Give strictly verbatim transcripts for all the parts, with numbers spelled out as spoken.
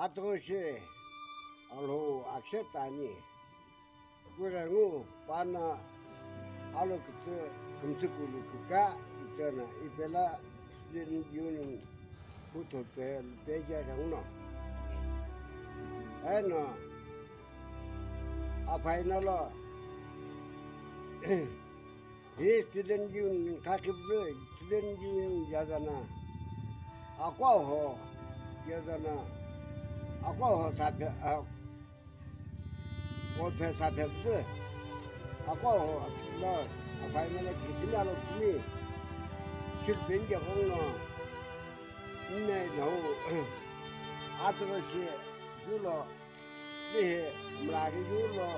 Atughushi Alhou akishe tsüani. Kughengu pana alo kütsü kümtsü kulu küka itena ipela student union putho pe peja ghenguno. Eno apainolo hi student union kakipzü student union yazana akwaho yazana akwaho sape a Kophe saphe püzü, akwaho lo apainolo kithimi alo kithimi shilpeni je kongno nne nau atughushi julo lihi mlaghi julo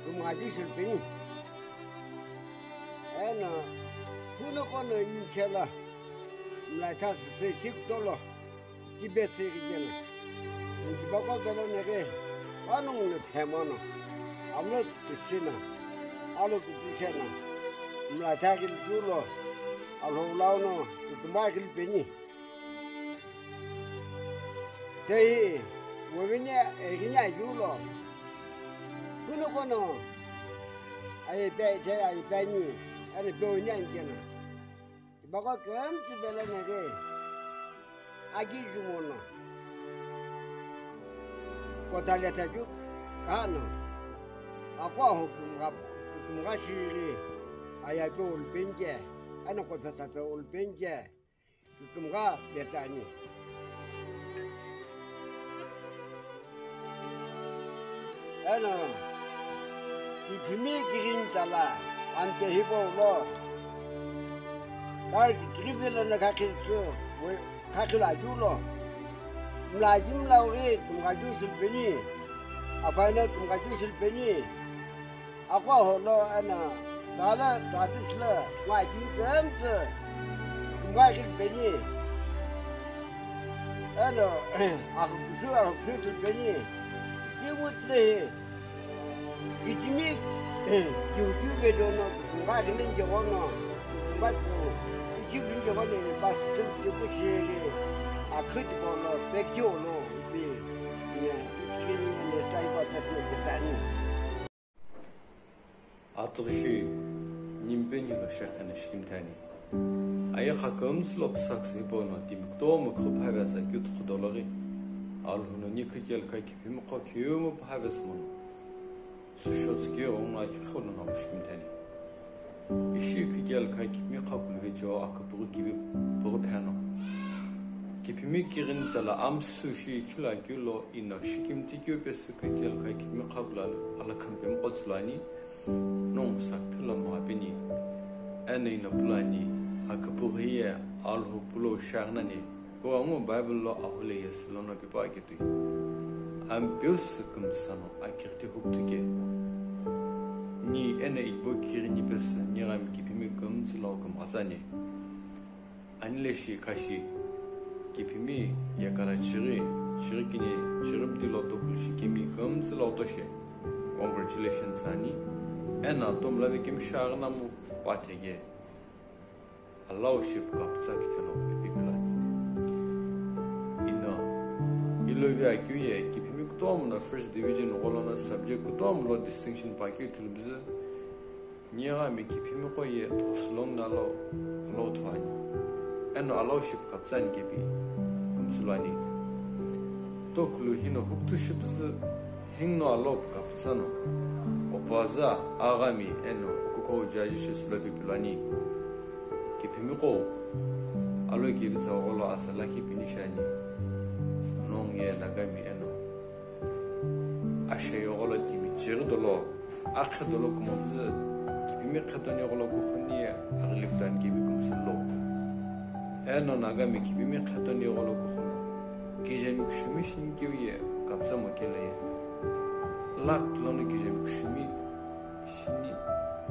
kümgha ju shilpeni. Eno kuno kono inchela mlaitha süsü sikutolo. Kibesi kijena. Ntibako pelo neke, panungu ne phemano. Amlo tisina. Alo kitisena. Mlaitha kilipulo. Alhou launo, kikimba kilipeni. Tehi, wovine, egine ayulo. Kuno kono. Aye pe, te aye pe ni. Ane pe unya njena. Tibako kümtsü pelo neke, aki jumono, kotha letha ju kano, akwaho kümgha, kümgha shiri, ayape ulpenje, eno kophe sape ulpenje, kümgha letha ani. Eno, kiphimi kighini tsala, ampe hipau lo, kar kichighi pilo na kakhilsü, we, kakhilo ajulo. Mla aji mla uri, kümgha ju shilpeni, apaina kümgha ju shilpeni, akwaho lo, eno, tala, tadislo, wa aji kümtsü, kümgha shilpeni. Eno, akhukusu, akhukusu tulpeni. Kimu tlehi. Kijimi, kiukiu vedono, kukunga kimin jogono, kukunga tu, ikiu bin jogono, bas sim kipu shiri. Akhit bono, pekchi ono, ipi. Ne, ikini ne, saiba, pesme, petani. Atughushi, nimpeni lo shekhene shikimthani. Aye kha kümtsü lo psaküsü hipau no timi kutomo khüphavesa keu tuxu dologhi. Alhou no ni khikelo kha kiphimi qo kiumu phavesa mono. Süsho tsükeu ngo akhi kholo no shikimthani. Ishi khikelo kha kiphimi qo kulve jo aküpüghü kivi püghü pheno. Kiphimi kighini tsala amsü shi khilo akeu lo ino shikimthi keu pesü khikelo kha kiphimi qo kula alakhan pemi qo tsülani. Nongu sakphilo mghapeni. Eno ino pulani aküpüghü ye Alhou pulo shaghinani. Puangu Bible lo ahule yesü lono pipa akitui. Ampeu sü kümsano akirti huktuke. Ni eno ibo kirini pesü nighami kiphimi kümtsü lo kümghatsani. Anileshi khashi. Kiphimi yekala chighi, chighi kini, chighi bdi lo tokulu shi kemi kümtsü lo toshe. Congratulations ani. Eno tomla ve kemi shaghi namu pathege. Alhou ship kaptsa kithelo ipi pilani. Ino, ilovi akeu ye, kiphimi kutomo na first division gholo na subject kutomo lo distinction pa keu thulubzü. Nighami kiphimi qo ye thosü long na lo, lo thuani. Eno Alhou ship kaptsani kepi, kümsülani. Tokulu hino huktu shipzü, Hingno Alhou kaptsano, opaza, aghami, eno, okuko jaji shi sulo pipilani. Kiphimi qo, alo kivitsa gholo asa lakhi pini shani. Nong ye Nagami eno. Ashe yogholo timi chighi dolo, akhe dolo kumobzü, kiphimi khetoni yogholo kukhuni ye, aghiliptani kivi kumsulo. Eno Nagami kiphimi khetoni yogholo kukhuno. Kijemi kushumi shini keu ye kaptsa mokele ye. Lak lono kijemi kushumi shini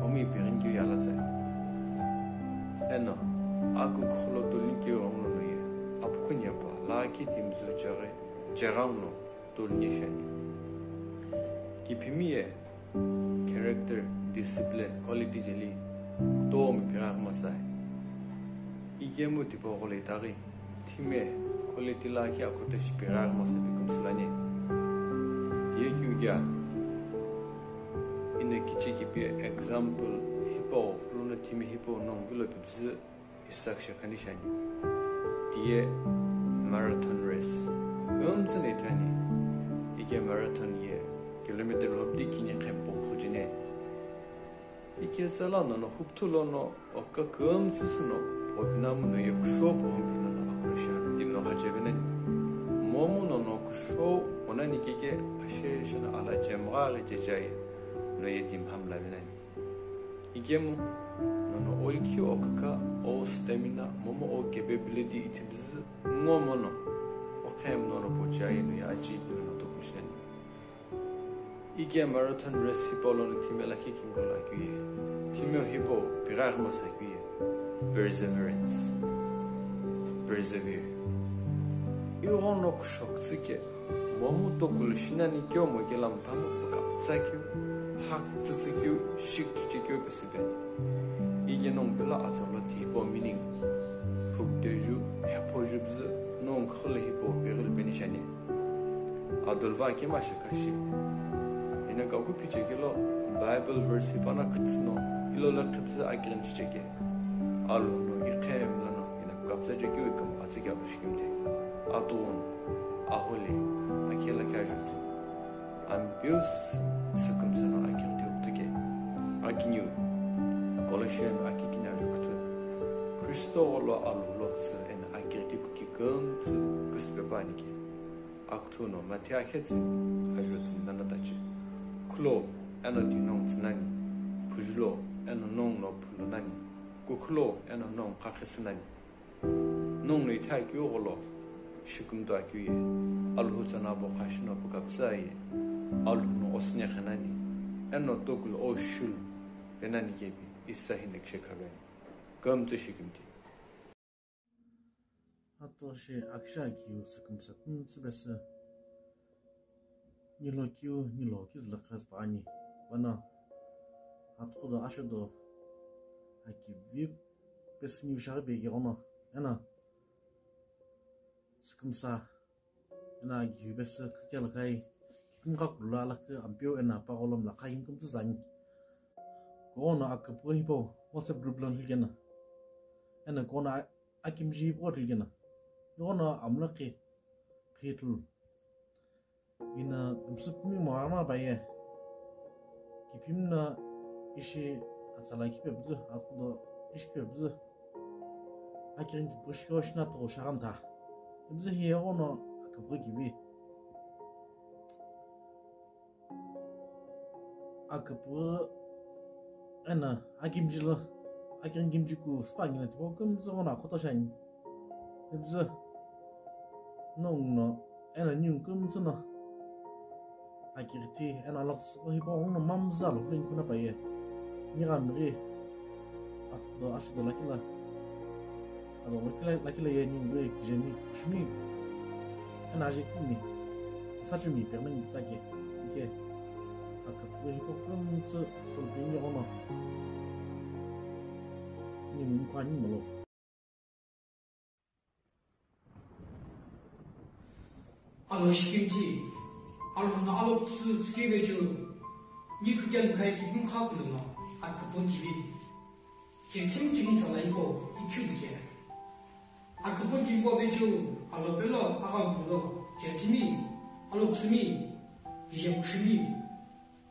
omi pirin keu ye alatsai. Eno, aku khulo tolin keu anglo no ye. Apukun ye pa, laki timzu jare, jerang no tolin ye shani. Kiphimi ye, character, discipline, quality jeli, tomi pirak masai. Ikemu tipo gole tari. Thime, Quality lakhi akhoto shi pigha masa pi kümsü lani. Tiye keu kea? Ino kichiki pi example hipau lono timi hipau nongu vilo pipüzü isak shekhani shani. Tiye marathon race. Kümtsü no ithani. Ike marathon ye kilometer lhobdi kini khempo khujine. Ike sala nono hupthu lono oka kümtsü süno popinamu no ye kusho pohompi nono akhulu shani. Timi no khache vinani. Momu nono kusho ponani keke ashe shana ala chemgha ghi chechaye no ye timi hamla vinani. Ikemu nono o likhi o kaka, o stamina, momu o capability ithipüzü ngo mono, o khem nono pochai no ye achieve nono tokushani. Ike marathon race hipau lono timi lakhi kimbo lakhiu ye. Timi hipau pigha masa keu ye. Perseverance. Persevere. Ighono kushoktsü ke, momu tokulu shinani keu mo kela mtano pukaptsa keu, haktsütsü keu, shikchiche keu pesüpeni. Ike nongu pelo atsalo ti hipau meaning. Phukteju, hephoju püzü, nongu khüle hipau peghil peni shani. Adolva kema shekashi. Ina kaku pichekelo Bible verse ipana kutsuno, ilo le khipsi akirin chicheke. Alu no ikhem lano ina kapsa chekeu ikam atsi kya bushkimte. Atun, ahole, akela kya jutsu. Ampius, sikumsana akirti uptuke. Akiniu, Colossian akikina juktu. Kristo olo alu lopsu ena akirti kuki kümtsü küspepa nike. Akuthu no mathe akhetsi, ajo tsü nana tachi. Khulo, eno ti nongu tsü nani. Phujulo, eno nongu no phulu nani. Kukhulo, eno nongu kakhe sü nani. Nongu no ithi akeu gholo, shikumtu akeu ye. Alhou tsana bo khashi no pukaptsü aye. Alhou no osine khe nani. Eno tokulu o shul, penani kepi, isa hinde kishe khaveni. Kümtsü shikimti. Ato shi akisha kiu sikumsa kümtsü pesü. Nilo kiu, nilo kizü lakhi pa ani. Vana atkudo ashodo akivi pesü niu shaghi begi ono. Ena sikumsa. Ena akivi pesü kükela kai. Kikimka kula alakü ampeu ena pagolom lakha yimkümtsü zani. Kono aküpü hipau WhatsApp group lo nilkena. Ena kono a-, akimji hipau nilkena. Kono amlakhi khitlu. Ina kümsüpmi mo ama baye. Kipimna ishi atsala kipepüzü, akudo ishi kipepüzü. Akirin kipushiko shina toko shaghamtha. Kipüzü hiye ono aküpü kivi. Aküpü ena akimjilo, akirin kimji ku spa ngina tipo kümtsü ono akhoto shani. Kipüzü nongu no ena niu kümtsü no. Akiriti, eno alaküsü hipau ghenguno mamza lo fling kuna paye. Nigha mighi, atudo, ashudo lakila. Ado lakila, lakila ye ningu ye kijemi, kushumi. Eno aje kumi. Sachumi, pegmeni tsake. Ike. Akiriti hipau kümtsü, kulpingi ghono. Ningu mkhani molo. Alo shikimthi, alo na alo tsü tsüki vechu, ni kükyan khai kipum kha kulono, aküpon kivi. Kirithim kivi tsala ipo, ikyu bike. Aküpon kivi po vechu, alo pelo, agam pulo, kirithimi, alo tsümi, ije kushimi,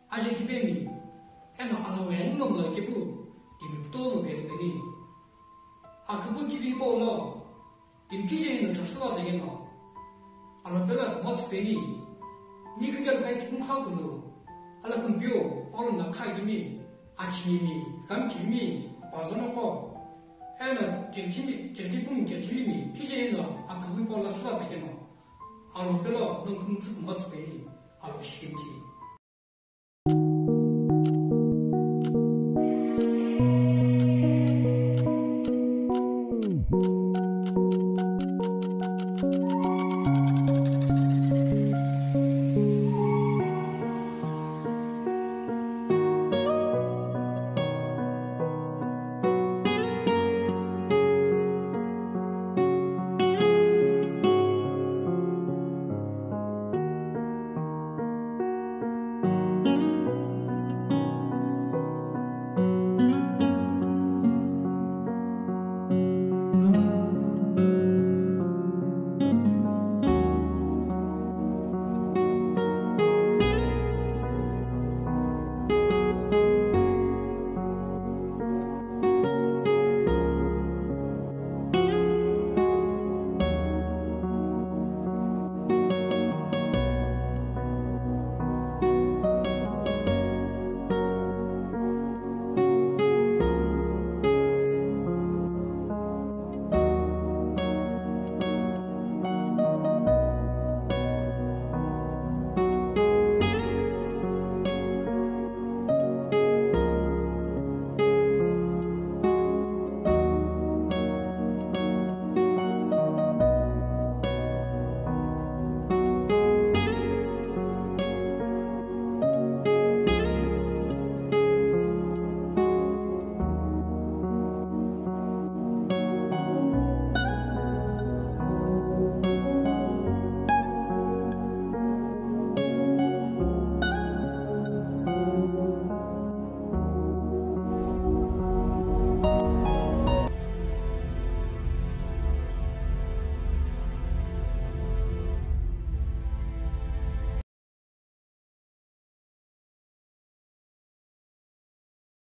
aje kipemi, eno alo wenu nomla kipu, timi putolo peni. Aküpon kivi po lo, Timi kije hino chasüla zayeno, alo pelo kumo tsüpeni, ni kükelo kai kipum kha kulu, alo kumpio, olo na kha kimi, achinimi, kam kimi, pazono ko, eno kirithimi, kirithipum kirithilimi, kije hino aküpü po lo süla zayeno, alo pelo nongu kümtsü kumo tsüpeni, alo shikimthi.